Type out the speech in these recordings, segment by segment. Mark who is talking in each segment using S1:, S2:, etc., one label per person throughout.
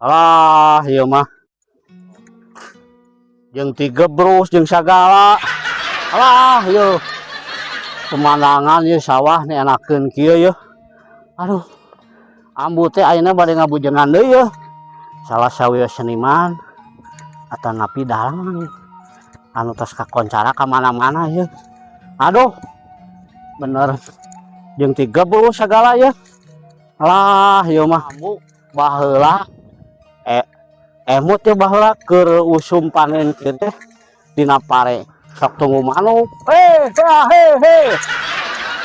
S1: Alah, ieu mah. Jeung tigebrus jeung sagala. Alah, ieu. Pemandangan ieu sawah nih enakeun kieu yeuh. Aduh. Ambu teh ayeuna bade ngabujengan deui yeuh. Salah sawios seniman atanapi dalang anu tos kakoncara ka mana-mana yeuh. Aduh. Bener. Jeung tigebrus sagala yeuh. Alah, ieu mah ambu baheula emut ya baheula keur usum panen kieu teh dina pare sok tunggu manuk, eh he he he,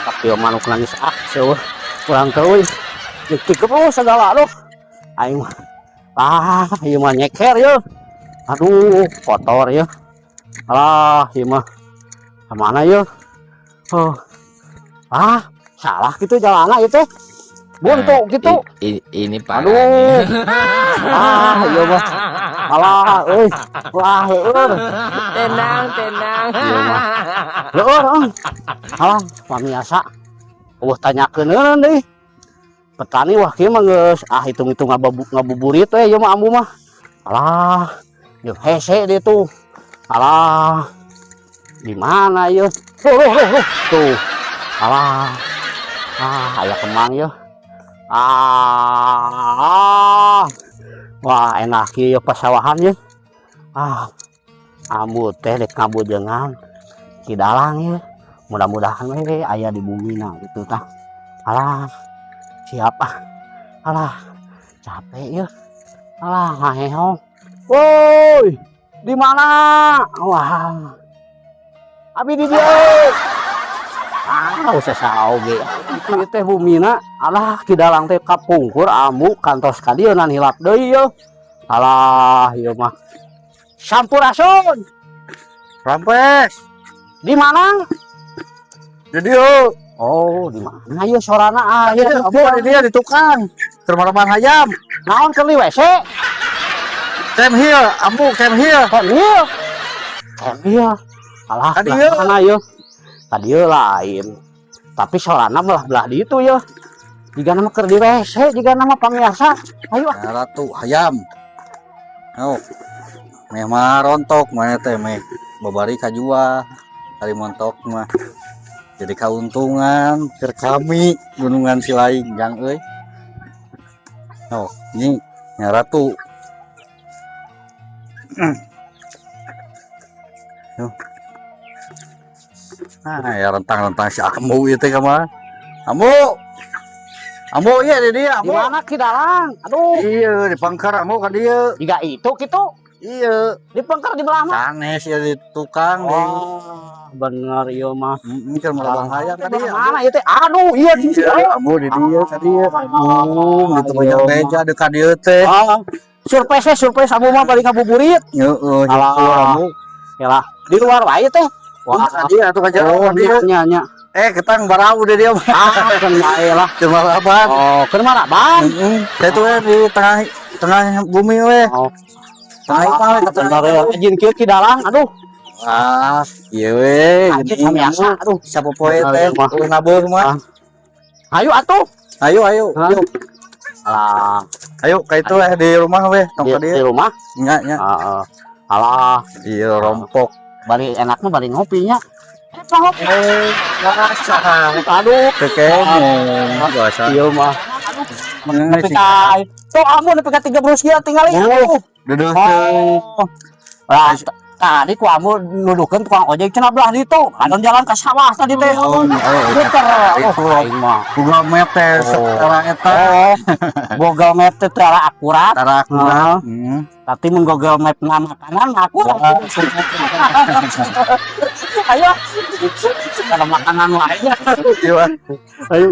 S1: tapi manuk nangis, ah, seueuh kurang teu euy, jeung tigebrus sagala. Aduh, aing mah, ah, ieu mah nyeker yeuh. Aduh, kotor yeuh. Alah, ieu mah kamana yeuh? Oh, ah, salah gitu jalanna ieu teh, buntu
S2: Nah,
S1: gitu.
S2: Ini parah
S1: Aduh.
S2: nih.
S1: Ah, ieu mah. Alah, euy. Wah, leueur.
S3: Tenang, tenang.
S1: Ieu mah. Leueur, euy. Alah, pamiasa. Euweuh tanyakeun eureun deui. Petani wah kieu mah geus ah hitung-hitung ngabuburit we ieu mah ambu mah. Alah, jeung hese dia tuh. Alah. Di mana ieu? Tuh, tuh, tuh, tuh. Tuh. Alah. Ah, aya kemang ieu. Ah. Wah, enak ieu pasawahan ieu. Ah. Ambu teh dek ngabujengan Ki Dalang ieu. Mudah-mudahan we aya di bumina gitu tah. Alah. Siap ah. Alah, capek ya. Alah, ngahehong. Woi, di mana? Wah. Abi di dieu. Ah, usah saoge. Itu ieu teh bumina. Alah, Ki Dalang teh kapungkur ambu kantos ka dieu nan hilap deui yeuh. Alah, ieu mah. Sampurasun.
S4: Rampes.
S1: Di mana?
S4: Di dieu.
S1: Oh, di mana ieu sorana aya?
S4: Abu di dia di tukang. Keur maraban hayam.
S1: Naon, keur di WC?
S4: Cam here, ambu cam here.
S1: Kok dieu? Cam ieu. Alah,
S4: Ka
S1: belah
S4: dieu.
S1: mana ieu? Ka dieu lain. Tapi sorana belah belah di itu ya. Jiga nama keur di WC, jiga nama pamirsa. Ayo ah.
S4: Ya, ratu hayam. Oh. Meh mah rontok mah teh meh babari kajual. Ari montok mah. Jadi kauntungan keur kami gunungan silaing jang euy. Oh, ini ya ratu. Yuh. Nah, ya rentang-rentang si Ambu itu kamar. Ambu. Ambu iya di dia,
S1: Di
S4: Ambu.
S1: mana Ki Dalang? Aduh,
S4: Iya, di pangkar Ambu ka dieu.
S1: jiga itu gitu.
S4: Iya.
S1: Di pengker di belah mana?
S4: Sanes ya di tukang di.
S1: Oh, bener ieu mah.
S4: Heeh, keur maraban hayam ka dieu.
S1: Mana ieu teh? Aduh, iya di
S4: Iya, Ambu di dieu ka dieu. Aduh, gitu
S1: Iya,
S4: banyak meja dekat dieu teh.
S1: Ah, surprise we, surprise ambu mah balik ngabuburit.
S4: Heeh,
S1: Alah.
S4: syukur Ambu.
S1: Ya lah, di luar wae teh.
S4: Wah, ka dieu atuh ka jero
S1: Oh,
S4: ka dieu.
S1: nya nya nya.
S4: Eh, ketang barau di dieu mah.
S1: Ah, kan wae lah.
S4: Keur maraban.
S1: Oh, keur maraban.
S4: Heeh. Teh tuh we di tengah tengah bumi we.
S1: Oh,
S4: Tengah imah we ka tengah.
S1: bener ya. Rajin kieu Ki Dalang. Aduh,
S4: Ah, ieu we.
S1: anjir kamiasa. Aduh.
S4: Sapopoe teh
S1: Mah.
S4: Nabeuh mah.
S1: Ayo atuh.
S4: Ayo, ayo.
S1: Hah?
S4: Yuk.
S1: Alah,
S4: Ayo ka itu eh di rumah we, tong
S1: di,
S4: ka
S1: di
S4: dieu.
S1: rumah.
S4: Nya nya.
S1: Heeh. Alah,
S4: Iya rompok.
S1: Bari enak mah bari ngopinya. Eh, ngopi.
S4: Eh, bahasa.
S1: Aduh,
S4: Kekemong bahasa.
S1: ieu mah.
S4: Nepi
S1: Nepi ka tuh ambu nepi ka 30 kieu tinggali.
S4: Oh. Deudeuh teh.
S1: Oh. Lah, tadi ku ambu nuduhkeun tukang ojek cenah belah ditu. Kadon jalan ke sawah tadi teh.
S4: Oh, oh,
S1: Muter.
S4: itu.
S1: Oh, aing mah.
S4: Google Map teh
S1: Oh.
S4: setara eta.
S1: Oh. Google Map teh tara akurat.
S4: Tara akurat.
S1: Heeh.
S4: Hmm.
S1: Tapi mun Google Map na makanan akurat. Ayo. Kalau makanan lainnya.
S4: Iya.
S1: Ayo.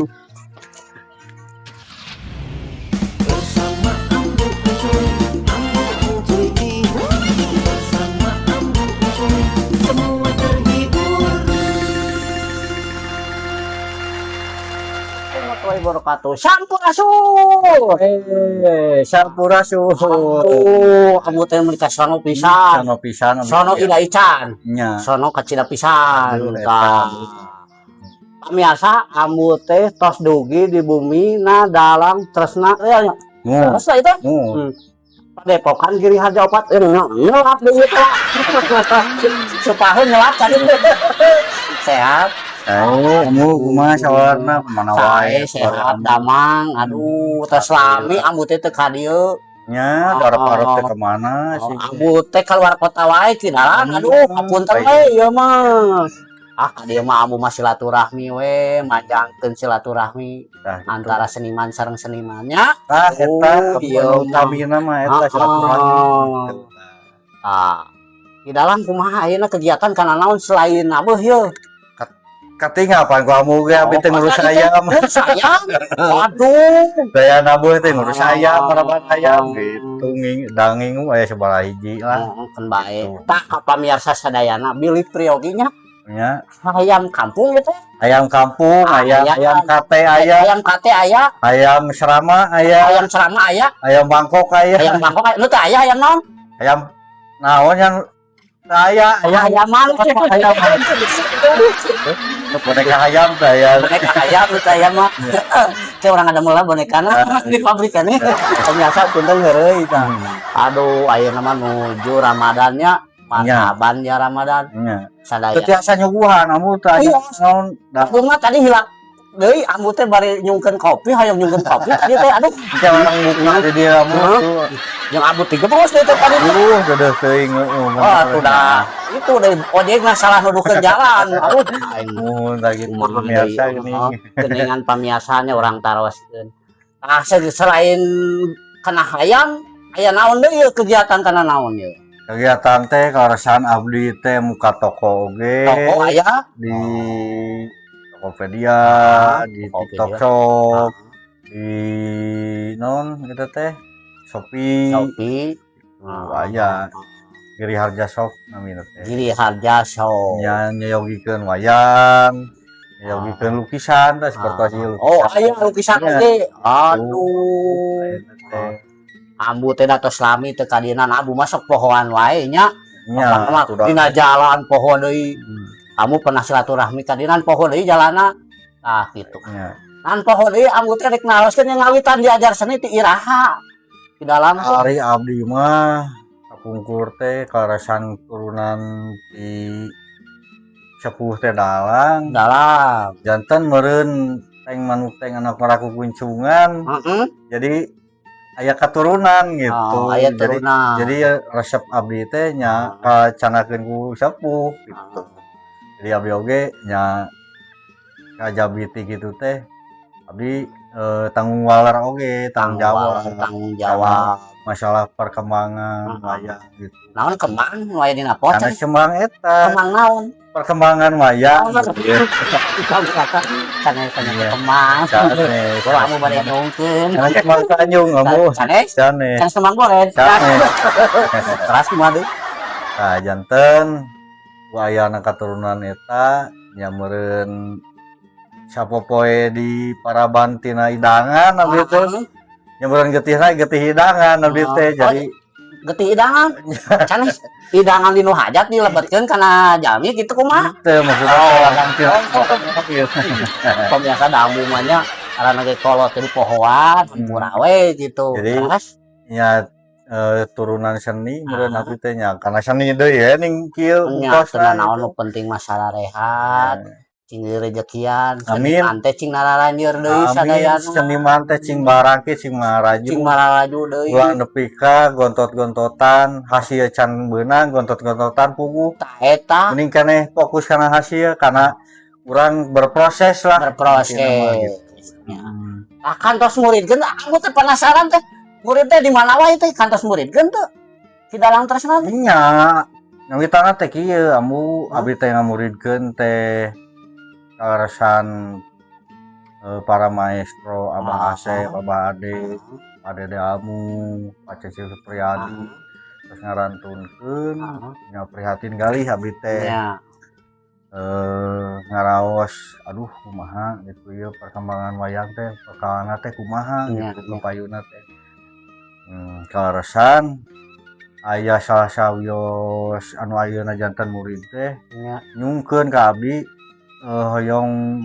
S5: Bersama Ambu Encuy, Ambu Encuy. Bersama Ambu Encuy, semua terhibur.
S1: Warahmatullahi wabarakatuh. Sampurasun.
S4: Eh, sampurasun.
S1: Aduh, kamu teh meuli ka sono pisan.
S4: Sono pisan.
S1: Sono ida ican.
S4: Nya.
S1: Sono kacida pisan.
S4: Aduh, eta.
S1: Tah. Pamiarsa, ambu teh tos dugi di bumi na Dalang Tresna ya nya.
S4: Mu.
S1: Tresna itu.
S4: Mu.
S1: Hmm. Padepokan Giri Harja opat ngelap deui teh. Supaheun ngelap tadi. Sehat.
S4: Oh, kamu kumaha sawarna, mana wae?
S1: Sae, sehat, damang. Aduh, tos lami ambu teh teu ka dieu.
S4: Nya, arep-arep teh kemana
S1: Oh,
S4: sih?
S1: Ambu teh keluar kota wae kidalan. Aduh, hapunten we ieu mah. Ah, ka dieu mah ambu mah silaturahmi we, manjangkeun silaturahmi
S4: Tah, gitu.
S1: Antara seniman sareng senimannya.
S4: Tah, eta
S1: Oh, iya mah.
S4: Utamina mah eta silaturahmi.
S1: Ah. Ah. Di dalam kumaha ayeuna, kegiatan kana naon selain nabuh yeuh?
S4: Katinggal pan ku ambu ge, abi teh ngurus ayam.
S1: Ngurus ayam. Waduh.
S4: Daya nabuh teh ngurus ayam, maraban ayam
S1: Oh.
S4: gitu, nging dangingu aya sabaraha hiji lah.
S1: Oh, kan bae.
S4: Gitu.
S1: Tah, ka pamirsa sadayana, bilih priyogi nya
S4: Nya,
S1: ayam kampung gitu.
S4: Ayam kampung, ayam
S1: Ayam.
S4: Ayam kate aya,
S1: Ayam kate aya,
S4: ayam serama aya,
S1: ayam serama aya,
S4: ayam Bangkok aya,
S1: ayam Bangkok aya. Nu teh aya ayam naon?
S4: Ayam naon yang aya ayam
S1: Ayaman.
S4: Ayam boneka ayam teh aya.
S1: Boneka ayam nu teh ayam mah. Kayak orang ada mula bonekana di pabrikan nih. Pemirsa, punten heureuy tah. Aduh, ayeuna mah nuju Ramadannya.
S4: Nya.
S1: Marhaban ya Ramadan.
S4: Nya.
S1: Sadaya.
S4: Teu tiasa nyuguhan ambu teh aya
S1: Iya.
S4: naon da.
S1: Ambu mah tadi hilap deui, ambu teh bari nyungkeun kopi, hayang nyungkeun kopi tadi teh, aduh.
S4: Engke orang buka di dia ambu
S1: Hah?
S4: Tuh.
S1: Yang ambu tiga bos teh tadi.
S4: Deudeuh teuing, heeh.
S1: Wah, tuh dah. Itu dari ojek mah salah nuduhkeun jalan. Aduh, aing
S4: Muhun tah gitu
S1: kumaha
S4: pemirsa
S1: deui,
S4: gini.
S1: oh, geningan pamiasanya orang taroskeun. Ah, selain kana hayam, aya naon deui ieu, kegiatan kana naon ieu?
S4: Kegiatan teh kaleresan abdi teh muka toko oge.
S1: Toko aya?
S4: Di Tokopedia, di
S1: Tokopedia.
S4: TikTok Shop, di non gitu teh Shopee.
S1: Shopee.
S4: Oh, aya. Giri Harja Shop namina teh.
S1: Giri Harja Shop.
S4: Nya, nyayogikeun wayang, nyayogikeun lukisan teh, seperti lukisan.
S1: Oh, aya lukisan
S4: Iya.
S1: oge. Aduh.
S4: Eta teh.
S1: Ambu teh da tos lami teu kadieunan, ambu masuk pohoan wae nya.
S4: Nya,
S1: Mah
S4: atuh da.
S1: Dina jalan poho deui. Kamu pernah silaturahmi kadieunan, poho deui jalana. Ah, gitu.
S4: Nya.
S1: Nan poho deui ambu teh rek naroskeun yang ngawitan diajar seni ti iraha? Di dalam
S4: Ari abdi mah kapungkur teh kaleresan turunan di sepuh teh dalang.
S1: Dalam.
S4: Janten meureun teng manuk teng anak maraku kuncungan, jadi aya keturunan gitu.
S1: Oh, aya
S4: Jadi
S1: turunan.
S4: jadi resep abdi teh nya kacanakeun ku sepuh gitu. Jadi abdi oge nya kajabiti gitu teh abdi tanggung waler oge, tanggung jawab.
S1: Tanggung jawab.
S4: Masalah perkembangan wayang gitu.
S1: Naon kembang nu aya dina pot?
S4: Karena kembang eta.
S1: Kembang naon?
S4: Perkembangan wayang
S1: Oh,
S4: gitu ya.
S1: Kamu kata sanes, sanes
S4: Iya.
S1: kembang.
S4: Sanes.
S1: Gua kamu bade nyungkeun.
S4: Sanes kembang Tanjung kamu.
S1: Sanes.
S4: Sanes.
S1: Sanes kembang goren.
S4: Sanes.
S1: Teras kumaha deui?
S4: Nah, janten wayang katurunan eta nya meureun sapopoe di paraban tina hidangan abdi teh. Nya meureun getihna getih hidangan abdi teh, jadi
S1: Getih hidangan. Sanes hidangan di nu hajat dilebetkeun kana jalmi gitu, kumaha?
S4: Teu, maksudna hidangan tina gitu.
S1: Pemirsa, da ambu mah nya karena ge kolot jadi pohoan, hampura we gitu.
S4: Jadi,
S1: Terus
S4: nya turunan seni meureun abdi teh nya karena seni deui ya ning kieu
S1: Nya
S4: kosna
S1: teu naon,
S4: gitu.
S1: Nu penting masalah rehat, cing direjekian,
S4: Amin.
S1: seniman teh cing naralanjeur deui
S4: Amin.
S1: sadayana.
S4: Seniman teh cing barangke cing maraju.
S1: Cing maralaju deui.
S4: Ulah nepi ka gontot-gontotan hasil can beunang, gontot-gontotan puguh.
S1: Tah eta.
S4: Mending keneh fokus kana hasil, karena urang berproses lah.
S1: Berproses.
S4: Intina mah gitu.
S1: Ya. Ah, kantos muridkeun, aku teh penasaran teh. Murid teh di mana wae teh kantos muridkeun teh? Di dalam tresna teh.
S4: Nya, ngawitana teh kieu, ambu abdi teh ngamuridkeun teh kaleresan para maestro Abah Asep, Abah Ade, Pak Dede Amu, Pak Cece Supriyadi, terus ngarantunkeun nya prihatin galih abdi teh. Ngaraos, aduh, kumaha gitu ya perkembangan wayang teh, perkembangan teh kumaha gitu, kapayuna teh. Kaleresan aya salah sawios anu ayeuna janten murid teh nyungkeun ka abdi, hoyong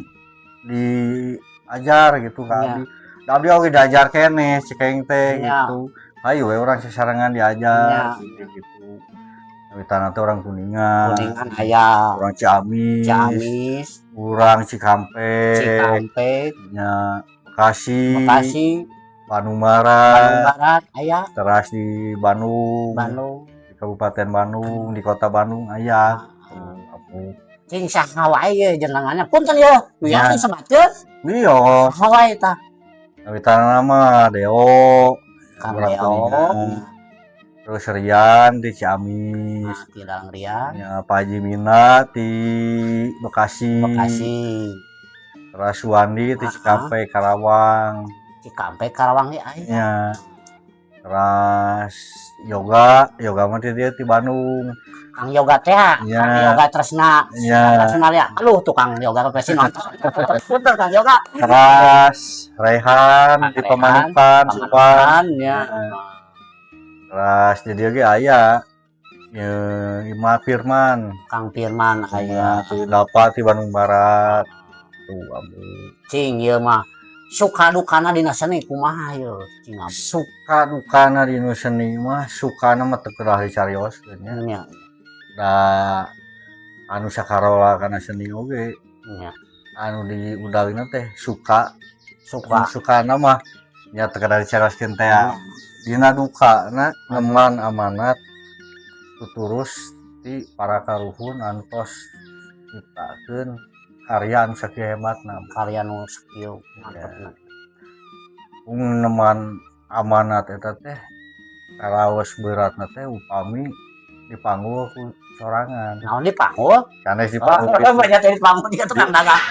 S4: diajar gitu ka abdi. Da abdi oge diajar keneh cek aing teh gitu. Ayo we urang sasarengan diajar gitu. Kawitan teh orang Kuningan,
S1: Kuningan aya.
S4: Orang Ciamis,
S1: Ciamis,
S4: orang Cikampek,
S1: Cikampek,
S4: nya Bekasi,
S1: Bekasi,
S4: Bandung
S1: Bandung
S4: Barat,
S1: Barat aya.
S4: Teras di Bandung,
S1: Bandung.
S4: Di Kabupaten Bandung, di Kota Bandung aya. Tuh, aku.
S1: Cing, saha wae ye jenengannya? Punten ye,
S4: Ya.
S1: wios disebatkeun.
S4: Wios.
S1: Saha wae tah?
S4: Kawitan nama Deo,
S1: Kang
S4: orang
S1: Deo.
S4: Kuningan. Terus Rian di Ciamis,
S1: Nah, di Dalang Rian.
S4: Ya, Pak Haji Mina di Bekasi,
S1: Bekasi.
S4: Terus Suwandi di Cikampek Karawang,
S1: Cikampek Karawang ge aya.
S4: Ya. Terus Yoga, Yoga mah di dia di Bandung.
S1: Kang Yoga teh,
S4: Ya.
S1: Kang Yoga Tresna.
S4: Ya.
S1: Tresna ya. Aduh, tukang yoga pasti nonton. Punten, Kang Yoga.
S4: Terus Rehan di
S1: Rehan,
S4: Pamanukan, Subang.
S1: Pamanukan ya.
S4: Terus di dia ge aya. Ya, Ima Firman.
S1: Kang Firman
S4: Aya
S1: aya.
S4: di Dapa di Bandung Barat. Tuh, ambu.
S1: Cing, ieu mah suka dukana dina seni kumaha ieu, cing, ambu?
S4: Suka dukana dina seni mah, sukana mah teu kedah dicarioskeun nya. Da anu sakarola kana seni oge anu diudalina teh suka.
S1: Suka.
S4: Anu sukana mah nya teu kedah dicarioskeun teh. Dina dukana, neman amanat tuturus ti para karuhun anu tos nyiptakeun karya anu sakieu hebatna.
S1: Karya nu sakieu mantepna.
S4: Neman amanat eta teh karaos beratna teh upami dipanggul ku sorangan.
S1: Naon dipanggul?
S4: Sanes dipanggul.
S1: Oh, banyak yang dipanggul, dia tukang dagang.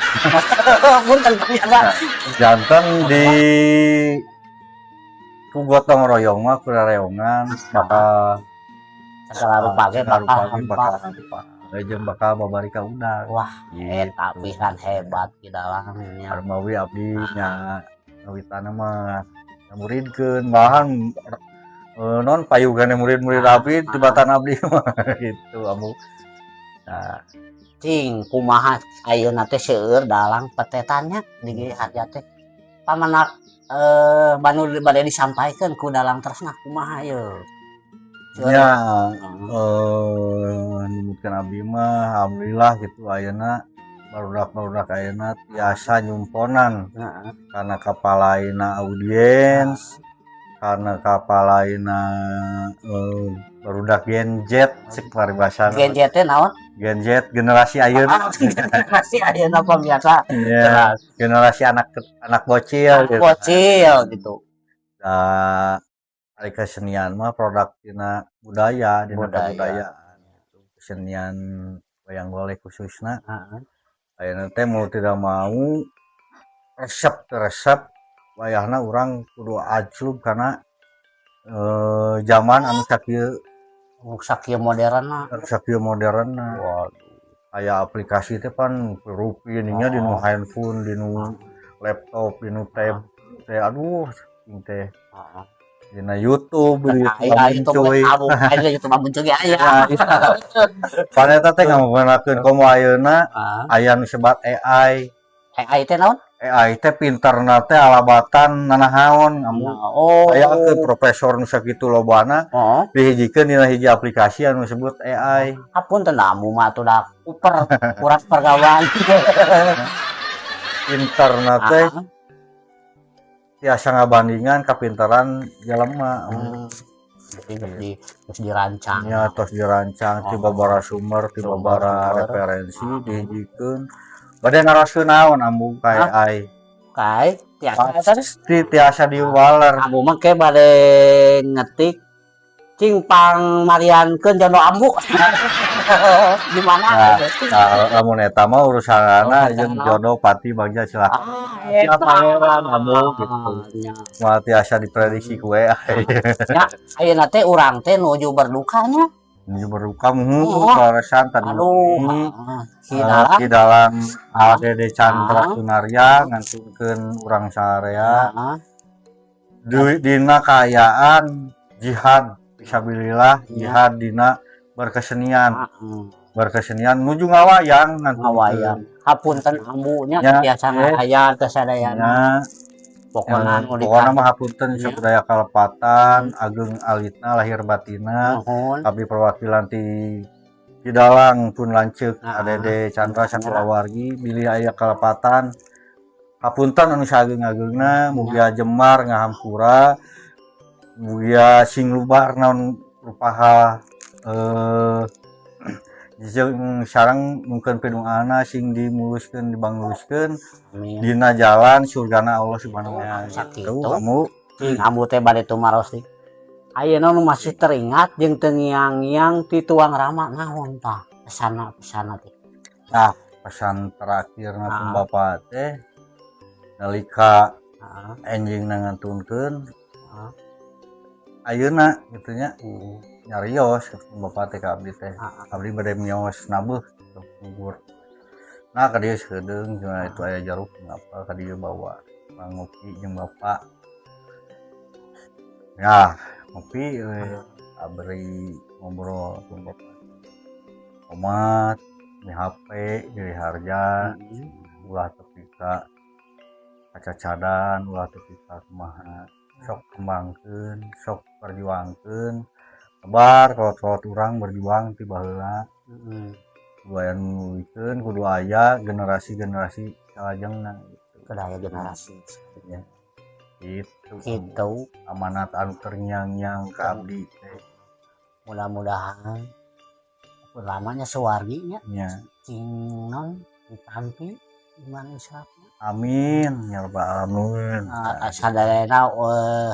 S1: Punten, Kang Yoga.
S4: Janten di ku gotong royong mah, ku rereongan bakal
S1: Segala rupa ge
S4: segala
S1: bakal
S4: rupa ge bakal hampa. Jeung bakal babari ka udag.
S1: Wah, eta pisan hebat ki dalangnya.
S4: Armawi abdi nya ngawitana mah muridkeun, malahan non payugane murid-murid abdi tibatan abdi mah gitu, ambu. Nah.
S1: Cing, kumaha ayeuna teh seueur dalang petetannya di Giri Harja teh? Pamenak banu bade disampaikan ku dalang Tresna kumaha ieu? Seueur.
S4: Ya, numutkeun abdi mah alhamdulillah gitu, ayeuna barudak-barudak ayeuna tiasa nyumponan karena kapalaina audiens, karena kapalaina barudak Gen Z cek paribasana.
S1: Gen Z teh naon?
S4: Gen Z generasi ayeuna.
S1: Ah, generasi ayeuna pemirsa.
S4: Ya, generasi anak anak bocil gitu.
S1: Bocil gitu.
S4: Da ari kesenian mah produk tina budaya, dina
S1: Budaya.
S4: Kebudayaan gitu. Kesenian wayang golek khususna ayeuna teh mau tidak mau, resep teu resep, wayahna urang kudu ajlub karena zaman anu sakieu.
S1: Sakieu modern mah.
S4: Anu sakieu modern.
S1: Waduh.
S4: Aya aplikasi teh pan rupi nya di nu handphone, di nu laptop, di nu tab teh, aduh ini teh dina YouTube di
S1: Aya
S4: YouTube
S1: itu
S4: cuy.
S1: Abu aya YouTube abun cuy aya.
S4: Ya, pan eta teh ngagunakeun komo ayeuna aya nu sebat AI.
S1: AI teh naon?
S4: AI teh pinterna teh alabatan nanahaon, ambu. Aya ke profesor nu sakitu lobana dihijikeun dina hiji aplikasi anu disebut AI.
S1: Apunten ambu mah atuh da kuper kurang pergaulan.
S4: Pinterna teh tiasa ngabandingan kapinteran jelema.
S1: Jadi geus dirancang.
S4: Nya, tos dirancang ti babara sumber, ti
S1: Sumber,
S4: babara
S1: sumber.
S4: Referensi dihijikeun. Bade naroskeun naon ambu ka AI?
S1: Kai tiasa eta teh.
S4: Pasti tiasa diwaler.
S1: Ambu mah ke bade ngetik, "Cing pangmariankeun jondo ambu di mana?"
S4: Nah, nah, lamun eta mah urusanana
S1: Urusan
S4: jeung
S1: naon?
S4: jodoh pati bagja cilaka.
S1: Eta.
S4: Pangeran ambu gitu.
S1: Nya.
S4: Moal tiasa diprediksi ku AI.
S1: Ya, ayeuna teh urang teh nuju berdukanya.
S4: Nuju berduka muhu balesan tadi.
S1: Aduh, si dalang.
S4: Di dalang ADD Chandra Sunarya ngantunkeun urang saarea dina kaayaan jihad fisabilillah, jihad dina berkesenian, berkesenian nuju ngawayang ngantunkeun.
S1: Ngawayang. Hapunten ambunya
S4: Ya,
S1: biasa
S4: yes.
S1: ngahayal teh sadayana.
S4: Nya.
S1: Pokona nu
S4: Pokona mah hapunten sabudaya kalepatan, ageng alitna, lahir batina.
S1: Nuhun.
S4: Abdi perwakilan ti Kidalang pun lanceuk Adede Chandra sakulawargi, bilih aya kalepatan hapunten anu saageng-agengna. Mugia jemar ngahampura, mugia sing lubar naon rupaha jeung sareng mungkin piduana sing dimuluskeun, dibangluskeun
S1: Amin.
S4: Dina jalan surgana Allah Subhanahu wa taala.
S1: Sakitu.
S4: Tuh, kamu.
S1: Cing, ambu teh bade tumaros teh. Ayeuna nu masih teringat jeung teu ngiang-ngiang ti tuang rama naon tah? Pesana pesana teh.
S4: Pesan terakhir na pun bapak teh nalika enjing ngantunkeun ayeuna gitu nya, nyarios bapak teh ka abdi teh, abdi bade mios nabeuh gugur. Nah, ka dieu seudeung cenah, itu aya jeruk ngapa ka dieu bawa ngopi jeung bapak ya, ngopi we, abri ngobrol pun bapak omat di HP di harja, ulah tepi ka kacacadan, ulah tepi ka kumaha, sok kembangkeun, sok perjuangkeun. Sabar, kolot-kolot urang berjuang ti baheula, kudu aya nu nuluykeun, kudu aya generasi-generasi salajengna gitu.
S1: Kudu aya generasi.
S4: Ya. Gitu.
S1: Gitu.
S4: Amanat anu terngiang-ngiang ka abdi teh.
S1: Mudah-mudahan lamanya sewargi nya cing non ditampi iman Islam.
S4: Amin ya rabbal alamin.
S1: Sadayana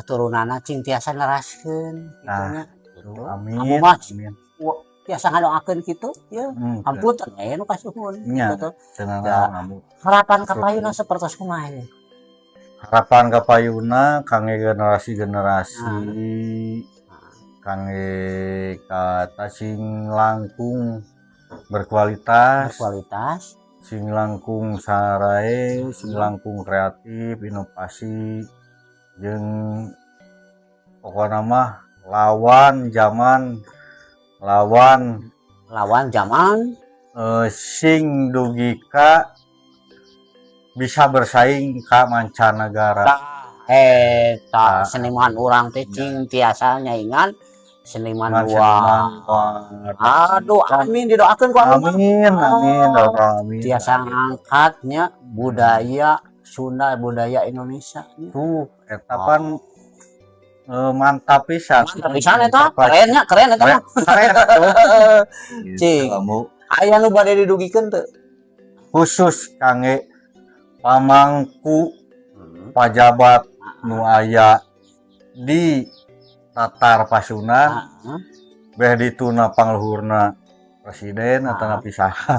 S1: turunana cing tiasa neraskeun kitu
S4: Nah,
S1: nya.
S4: Gitu.
S1: Gitu.
S4: Amin.
S1: Ambu mah
S4: Amin.
S1: tiasa ngadoakeun kitu ya. Hampura aya nu kasuhun gitu.
S4: Tenang
S1: Ya.
S4: ambu.
S1: Harapan kapayuna sapertos kumaha ieu?
S4: Harapan kapayuna kangge generasi-generasi, kangge kata sing langkung berkualitas,
S1: Berkualitas,
S4: sing langkung sarae, sing langkung kreatif, inovasi, jeung pokokna mah lawan zaman, lawan
S1: lawan zaman,
S4: sing dugi ka bisa bersaing ka mancanegara.
S1: Eta
S4: Ah.
S1: seniman urang teh cing tiasa nyaingan seniman
S4: Seniman
S1: luar.
S4: Luar.
S1: Aduh, amin, didoakeun ku abdi mah.
S4: Amin, amin,
S1: Oh.
S4: amin.
S1: Tiasa ngangkatnya budaya Sunda, budaya Indonesia.
S4: Tuh, eta pan mantap pisan.
S1: Mantap pisan eta, kerennya, keren eta mah.
S4: Keren.
S1: Cing.
S4: Gitu, kamu.
S1: Aya nu bade didugikeun teu?
S4: Khusus kangge pamangku pajabat nu aya di Tatar Pasundan, beh dituna pangluhurna presiden atau napi saha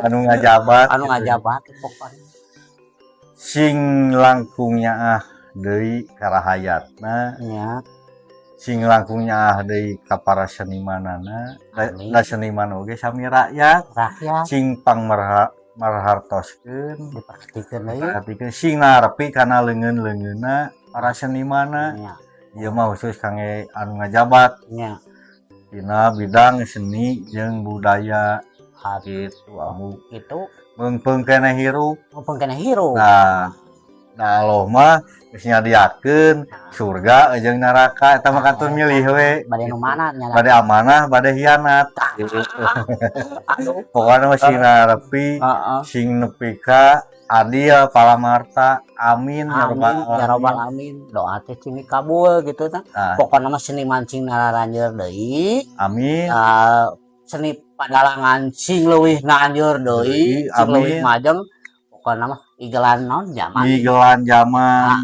S4: anu ngajabat
S1: Anu
S4: gitu.
S1: Ngajabat pokoknya.
S4: Sing langkung nyaah deui ka rahayatna, sing langkung nyaah deui ka para senimanana.
S1: Amin.
S4: Da seniman oge sami rakyat,
S1: Rakyat.
S4: Sing pangmarhartoskeun,
S1: Diperhatikeun deui.
S4: Perhatikeun, sing narepi kana leungeun-leungeunna para senimanna. Ieu mah khusus kangge anu ngajabat dina bidang seni jeung budaya gitu, ambu.
S1: Itu.
S4: Meungpeung keneh hirup.
S1: Mumpung keneh hirup.
S4: Nah, nah Allah mah geus nyadiakeun surga jeung neraka, eta mah kantun milih we.
S1: Bade nu mana nya?
S4: Bade amanah, bade hianat.
S1: Aduh.
S4: Pokoknya mah sing narepi, sing nepi ka adil palamarta, amin ya rabbal
S1: Amin ya rabbal alamin. Doa teh cing kabul gitu tah.
S4: Nah.
S1: Pokoknya mah seniman cing nararanjeur deui.
S4: Amin.
S1: Seni padalangan sing leuwih nanjeur deui,
S4: Deui,
S1: sing leuwih
S4: amin.
S1: majeng. Pokoknya mah igelan naon zaman.
S4: Igelan zaman.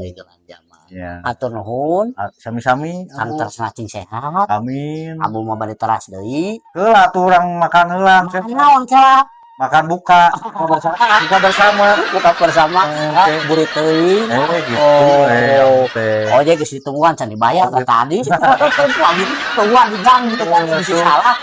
S1: Igelan zaman.
S4: Ya.
S1: Atur nuhun.
S4: Ah, sami-sami.
S1: Kang
S4: Ambu.
S1: tersna cing sehat.
S4: Amin.
S1: Ambu mah bade teras deui.
S4: Heula atuh urang makan heula.
S1: Makan naon kela?
S4: Makan buka. Buka bersama.
S1: Buka bersama.
S4: Oke.
S1: Burit teuing.
S4: Eh, gitu.
S1: Oh.
S4: Oke.
S1: Oh, jadi geus ditungguan can dibayar tah tadi. Tungguan, tungguan di gang gitu kan bisa salah.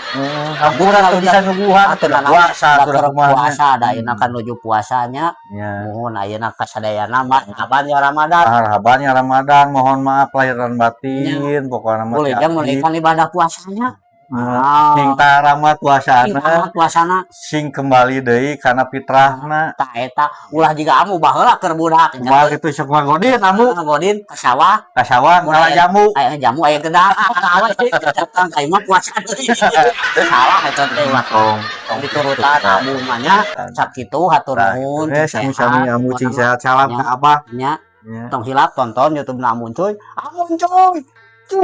S4: Hampura tuh bisa nyuguhan.
S1: Atuh naon,
S4: Puasa atuh
S1: da
S4: kumaha.
S1: Puasa da ayeuna kan nuju puasanya.
S4: Ya.
S1: Muhun ayeuna kasadayana mah kapan ya Ramadan.
S4: Marhaban ya Ramadan, mohon maaf lahir dan batin, pokoknya mah
S1: Boleh
S4: ti
S1: jang
S4: abdi.
S1: menaikkan ibadah puasanya. Ah.
S4: Sing taramat
S1: Sing
S4: puasana,
S1: tamat puasana.
S4: Sing kembali deui kana fitrahna.
S1: Tah eta, ulah jiga Ambu baheula keur budak.
S4: Kumaha kitu sok ngagodin Ambu?
S1: Ngagodin ka sawah.
S4: Ka sawah ngala jamu.
S1: Aya jamu, aya gedang. Awe datang ka imah puasa deui. Salah eta teh, ulah.
S4: Tong.
S1: Tong diturutan Ambu mah nya. Sakitu, hatur
S4: Nah,
S1: nuhun.
S4: sami-sami Ambu, cing sehat, salam
S1: Ya.
S4: ka Abah.
S1: Nya.
S4: Ya.
S1: Tong hilap tonton YouTube na Amun Cuy. Amun Cuy. Cuy.